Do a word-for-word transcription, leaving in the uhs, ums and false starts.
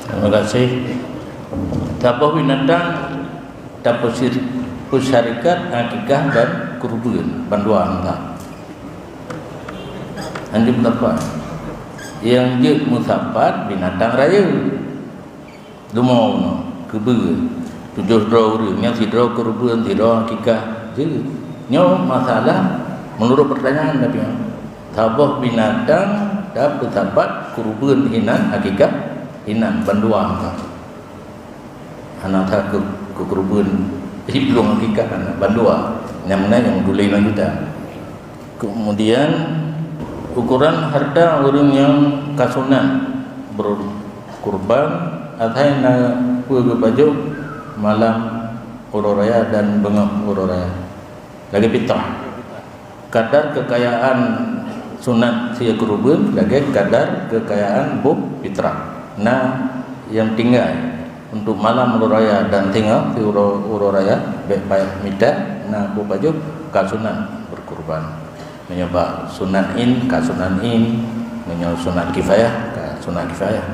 Terima kasih. Saboh binatang tapeusir-, peusyarikat akikah dan kurban bandua mantong. Hanjeuet meusapat. Nyang jeuet meusapat binatang rayeuk. Dumo unoe, keubeue, tujoh droe ureuëng, nyang sidroe kurban, sidroe akikah. Jeuet. Nyoe masalah meunurot peurtanyaan, tapi saboh binatang tapeusapat kurban hinan, akikah hinan, bandua mantong. Hana that keu, keu kurban, iblong akikah hana, bandua. Nyang meunan nyang dulé lom juta. Kemudian, ukuran harta ureuëng nyang ka sunat berkurban, asai na peue geupajoh malam uroe raya dan beungoh uroe raya. Lagée fitrah. Kadar kekayaan sunat sie kurban lagée kadar kekayaan boh fitrah. Na nyang tinggai untuk malam uroe raya dan singoh si uroe, uroe raya, bék payah mita, na boh pajoh ka sunat berkurban. Meunyoe bak sunat in, ka sunat in, meunyoe sunat kifayah, ka sunat kifayah.